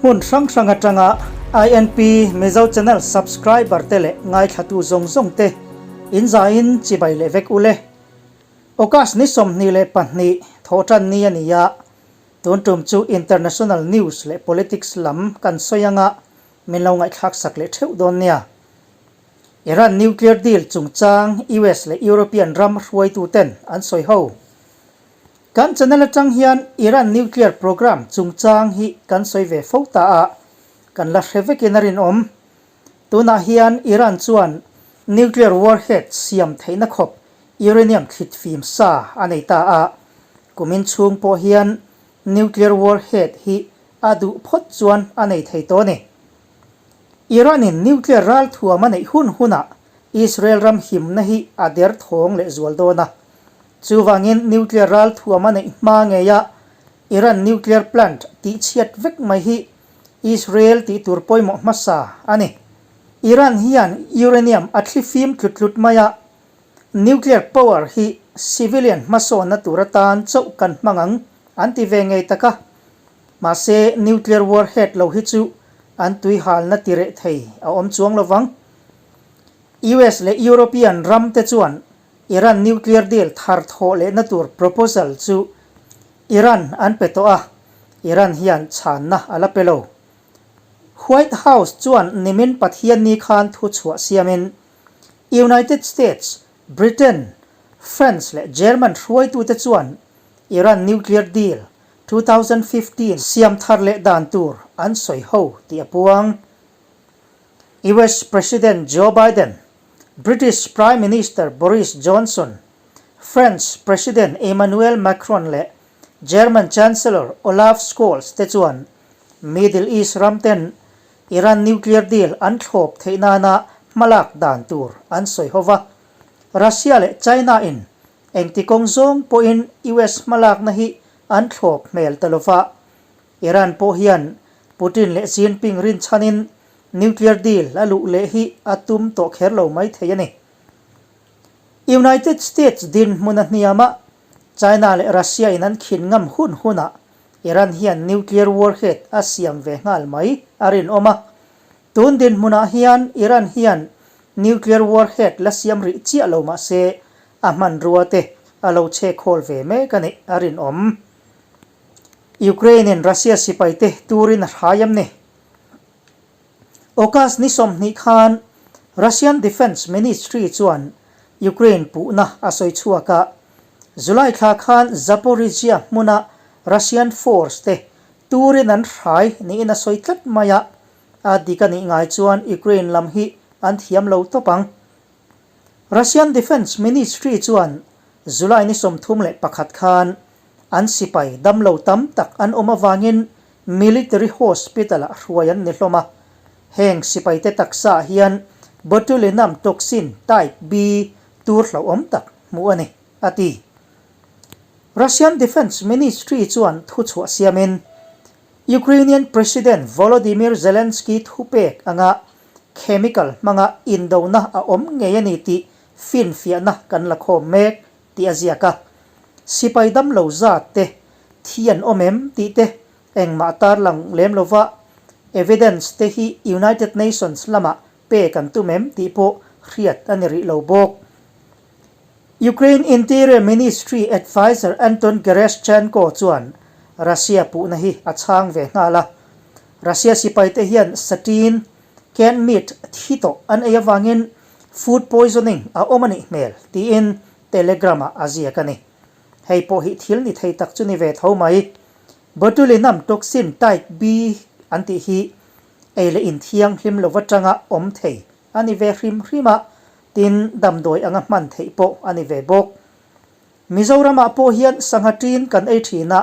Hmun hrang hrang atanga INP Mizo Channel subscriber te leh ngaithlatu zawng zawng te in zaiin chibai leh vek ule. August ni 22 thawhtan ni a ni a, tun tum chu international news leh politics lam kan sawi anga min lo ngaihthlak sak leh theuh dawn nia. Iran nuclear deal chungchang US leh European ram hruaituten an sawi ho. Kan channel atang hian Iran nuclear program chungchang hi kan sawi ve fo ta a, kan la hre vekin a rinawm. Tunah hian Iran chuan nuclear warhead siam theihna khawp uranium thlit fim sa a nei ta a, kumin chhung pawh hian nuclear warhead hi a duh phawt chuan a nei thei tawh a ni. Iran-in nuclear ralthuam a neih hun hunah Israel ram himna hi a der thawng leh zual dawn a. Chuvangin nuclear ralthuam a neih hma ngeia Iran nuclear plant tihchhiat vek mai hi Israel tih tur pawimawh hmasa a ni. Iran hian uranium a thli fim tlut tlut mai a, nuclear power hi civilian hmasawnna tur atan chauh kan hmang ang an ti ve ngei tak a. Mahse, nuclear warhead lo hi chu an tuihalna ti reh thei a awm chuang lo vang. US leh European ram te chuan Iran nuclear deal thar thawh lehna tur proposal chu Iran an pe tawh a, Iran hian chhanna a la pe lo. White House chuan nimin Pathianni khan thuchhuah siamin United States, Britain, France leh German hruaitute chuan Iran nuclear deal 2015 siam thar leh dan tur an sawi ho tih a puang. US President Joe Biden, British Prime Minister Boris Johnson, French President Emmanuel Macron leh German Chancellor Olaf Scholz te chuan Middle East ram ten Iran nuclear deal an thlawp theih nana hmalak dan tur an sawi ho va. Russia leh China in Engti kawng zawng pawhin US hmalakna hi an thlawp hmel ta lova, Iran pawh hian Putin leh Jinping rinchhanin nuclear deal a luh leh hi a tum tawh kher lo mai thei a ni. United States dinhmun a hniama China leh Russia in an khin ngam hun hunah Iran hian nuclear warhead a siam ve nghal mai a rinawm a. Tun dinhmunah hian Iran hian nuclear warhead la siam rih chiah lo mah se a hmanrua te a lo chhe khawl ve mek a nih a rinawm. Ukraine in Russia sipai te turin a hrai am ni. August ni 20 khan Russian Defence Ministry chuan Ukraine puhna a sawi chhuak a, July thla khan Zaporizhzhia hmuna Russian force te turin an hrai niin a sawi tlat mai a, a dik a nih ngai chuan Ukraine lam hi an thiam lo tawp ang. Russian Defence Ministry chuan July ni 31 khan an sipai damlo tam tak an awm avangin military hospital-ah hruai an ni hlawm a. Heng sipaite taksaah hian botulinum toxin type B tur hlauhawm tak hmuh a ni, a ti. Russian Defence Ministry chuan thuchhuah siamin Ukrainian President Volodymyr Zelensky thupek anga chemical hmanga indona a awm ngei a ni tih finfiahna kan la khawm mek tih a ziak a. Sipai damlo zat te thi an awm em tih te engmah tarlang lem lova evidence te hi United Nations lamah pek an tum em tih pawh hriat a ni rih lo bawk. Ukraine Interior Ministry adviser Anton Gerashchenko chuan Russia puhna hi a chhang ve nghal a. Russia sipaite hian satin, canned meat, thi tawh an ei avangin food poisoning a awm a nih hmel tiin Telegram-ah a ziak a ni. Hei pawh hi thil ni thei tak chu ni ve tho mai. Botulinum toxin type B an tih hi ei leh inthianghlim lova tanga awm thei a ni ve hrim hrim a, tin damdawi anga hman theih pawh a ni ve bawk. Mizoramah pawh hian sangha ṭin kan ei ṭhin a,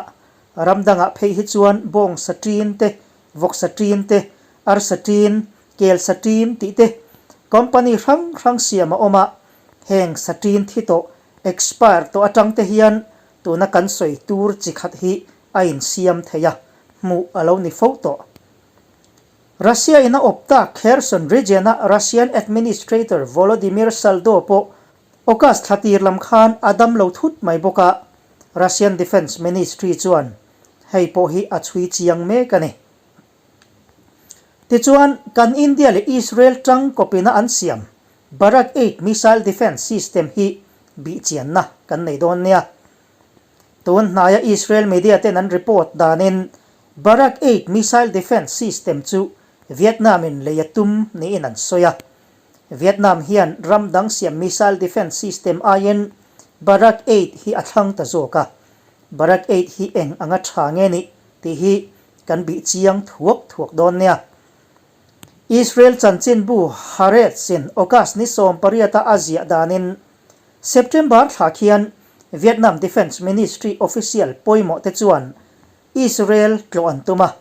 ram dangah phei hi chuan bawngsa ṭin te, vawksa ṭin te, arsa ṭin, kelsa ṭin tih te company hrang hrang siam a awm a, heng sa ṭin thi tawh, expire tawh atang te hian tuna kan sawi tur chi khat hi a insiam thei a, hmuh a lo ni fo tawh. Russia in a awp tak Kherson region-a Russian administrator Volodymyr Saldo pawh August thla tir lam khan a dam lo thut mai bawk a, Russian Defence Ministry chuan hei pawh hi a chhui chiang mek a ni. Tichuan, kan India leh Israel tang kawpina an siam Barak 8 missile defence system hi bihchianna kan nei dawn nia. Tun hnaia Israel media ten an report danin Barak 8 missile defence system chu Vietnam in lei a tum niin an sawi a. Vietnam hian ram dang siam missile defence system aiin Barak 8 hi a thlang ta zawk a. Barak 8 hi eng anga tha nge nih tih hi kan bih chiang thuak thuak dawn nia. Israel chanchinbu Haaretz in August ni 18 a a ziah danin September thla khian Vietnam Defence Ministry official pawimawh te chuan Israel tlawh an tum a,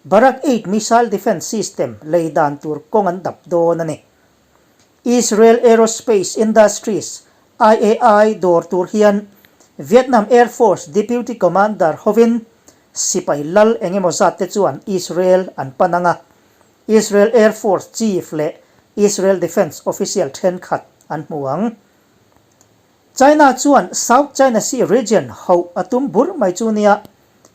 Barak 8 missile defence system lei dan tur kawng an dap dawn a ni. Israel Aerospace Industries, IAI, dawr tur hian Vietnam Air Force Deputy Commander hovin Sipai lal eng emaw zat te chuan Israel an pan ang a, Israel Air Force Chief leh Israel Defence official thenkhat an hmu ang. China chuan South China Sea region hauh a tum bur mai chu nia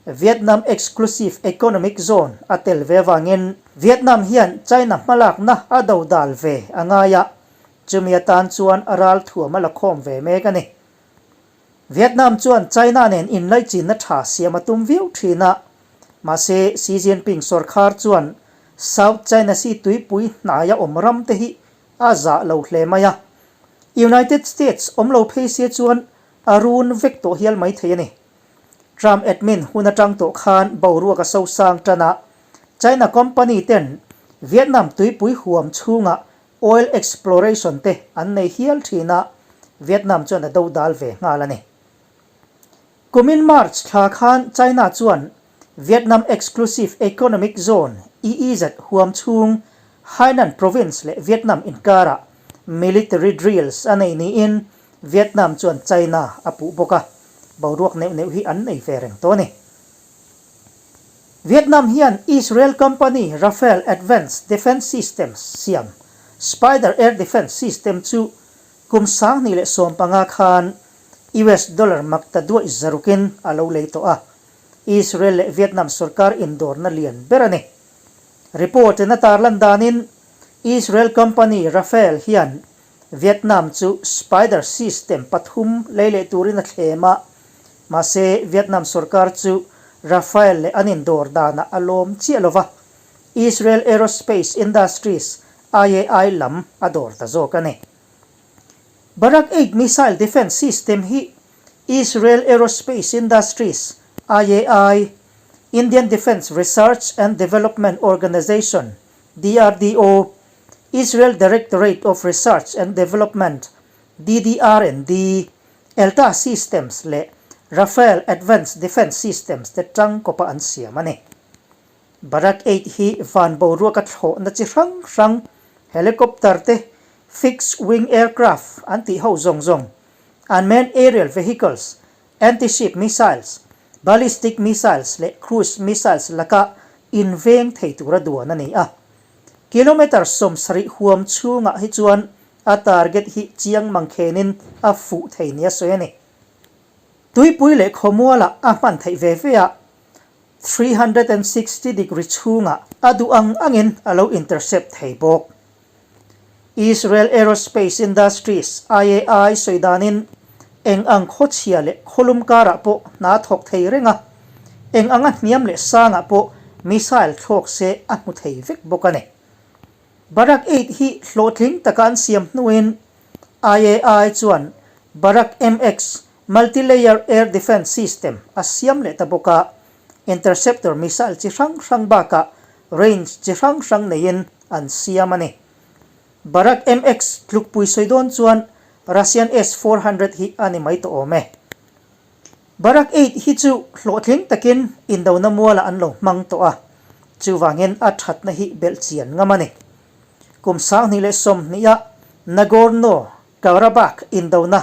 Vietnam Exclusive Economic Zone a tel ve avangin Vietnam hian China hmalakna a do dal ve a ngai a, chumi atan chuan a ralthuam a la khawm ve mek a ni. Vietnam chuan China nen inlaichinna tha siam a tum viau thin a, mahse Xi Jinping sawrkhar chuan South China Sea tuipui hnaia awm ram te hi a zah lo hle mai a, United States awm lo phei se chuan a run vek tawh hial mai thei a ni. Trump admin hun atang tawh khan boruak a sosang tan a, China company ten Vietnam tuipui huam chhungah Oil exploration te an nei hial thin a, Vietnam chuan a do dal ve nghal a ni. Kumin March thla khan China chuan Vietnam Exclusive Economic Zone, EEZ, huam chhung Hainan Province leh Vietnam inkarah military drills a nei niin Vietnam chuan China a puh bawk a, boruak neuh neuh hi an nei ve reng tawh a ni. Vietnam hian Israel company Rafael Advanced Defence Systems siam Spider air defence system chu kum 2015 khan US dollar makta duaih zarukin a lo lei tawh a, Israel leh Vietnam sorkar indawrna lian ber a ni. Report in a tarlan danin Israel company Rafael hian Vietnam chu Spider system pathum lei leh turin a thlem a, mahse Vietnam sorkar chu Rafael leh an indawr danah a lawm chiah lo va, Israel Aerospace Industries, IAI, lam a dawr ta zawk a ni. Barak 8 missile defence system hi Israel Aerospace Industries, IAI, Indian Defence Research and Development Organisation, DRDO, Israel Directorate of Research and Development, DDR&D, Elta Systems leh Rafael Advanced Defence Systems te tangkawpa an siam a ni. Barak 8 hi van boruaka thlawhna chi hrang hrang, helicopter te, fixed wing aircraft an tih ho zawng zawng, unmanned aerial vehicles, anti-ship missiles, ballistic missiles leh cruise missiles laka inveng thei tura duan a ni a. Kilometre 70 huam chhungah hi chuan a target hi chiang mangkhenin a fuh thei nia sawi a ni. Tuipui leh khawmualah a hman theih ve ve a, 360 degree chhungah a duh ang angin a lo intercept thei bawk. Israel Aerospace Industries, IAI, sawi danin eng ang khawchhia leh khawlum karah pawh hna thawk thei reng a, eng anga hniam leh sangah pawh missile thlawk se a hmu thei vek bawk a ni. Barak 8 hi hlawhtling taka an siam hnuin IAI chuan Barak MX Multi-Layer Air Defence System a siam leh ta bawk a, interceptor missile chi hrang hrang bakah range chi hrang hrang neiin an siam a ni. Barak MX tlukpui sawi dawn chuan Russian S-400 hi a ni mai tawh awm e. Barak 8 hi chu hlawhtling takin indona mualah an lo hmang tawh a, chuvangin a thatna hi belh chian ngam a ni. Kum 2020 ah Nagorno Karabakh indona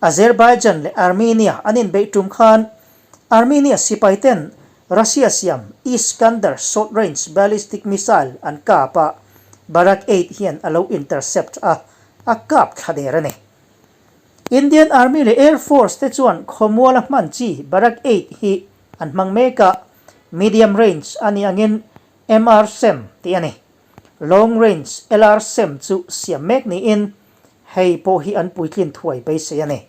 Azerbaijan leh Armenia an inbeih tum khan Armenia sipai ten Russia siam Iskander short range ballistic missile an kap a, Barak 8 hian a lo intercept a, a kap thla der a ni. Indian Army leh Air Force te chuan khawmuala hman chi Barak 8 hi an hmang mek a, medium range a nih angin MRSAM tih a ni. Long Range LRSAM chu siam mek niin hei pawh hi an puitlin thuai beisei a ni.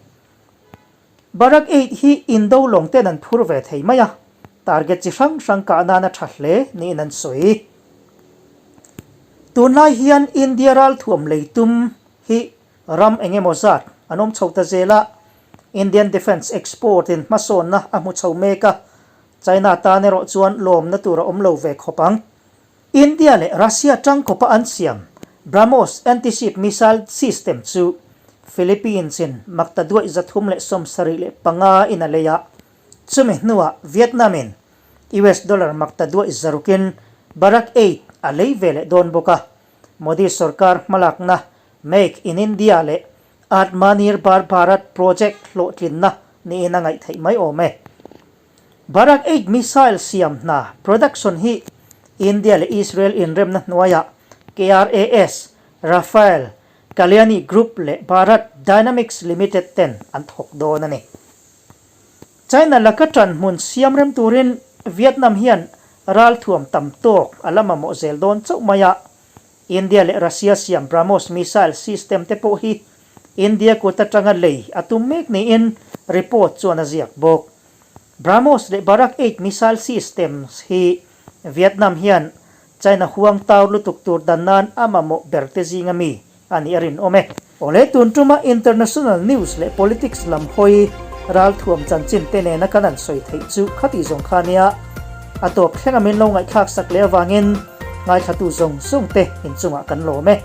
Barak 8 hi Indo lawng ten an phur ve thei mai a, target chi hrang hrang kah nan a tha hle niin an sawi. Tunlai hian India ralthuam lei tum hi ram eng emaw zat an awm chho ta zel a, Indian Defence Export in hmasawnna a hmu chho mek a, China tan erawh chuan lawmna tur a awm lo ve khawp ang. India leh Russia tangkawpa an siam BrahMos anti-ship missile system chu Philippines in makta duaih 375 in a lei a, chumi hnuah Vietnam in US dollar makta duaih zarukin Barak 8 a lei ve leh dawn bawk a. Modi sorkar hmalakna Make in India leh Atmanirbhar Bharat project hlawhtlinna niin a ngaih theih mai awm e. Barak 8 missile siam hna production hi India leh Israel inremna hnuaiah KRAS, Rafael, Kalyani Group leh Bharat Dynamics Limited ten an thawk dawn a ni. China laka ṭan hmun siam rem turin Vietnam hian ralthuam tam tawk a la mamawh zel dawn chauh mai a, India leh Russia siam BrahMos missile system te pawh hi India kut atanga lei a tum mek niin report chuan a ziak bawk. BrahMos leh Barak 8 missile systems hi Vietnam hian China huang tau lutuk tur dan nan a mamawh ber te zinga mi a nih a rinawm e. Awle tun tuma international news leh politics lam hawi ralthuam chanchin te nena kan han sawi theih chu khati zawng kha nia a tawp thleng a min lo ngaihthlak sak leh avangin ngaithlatu zawng zawng te inchungah kan lawm e.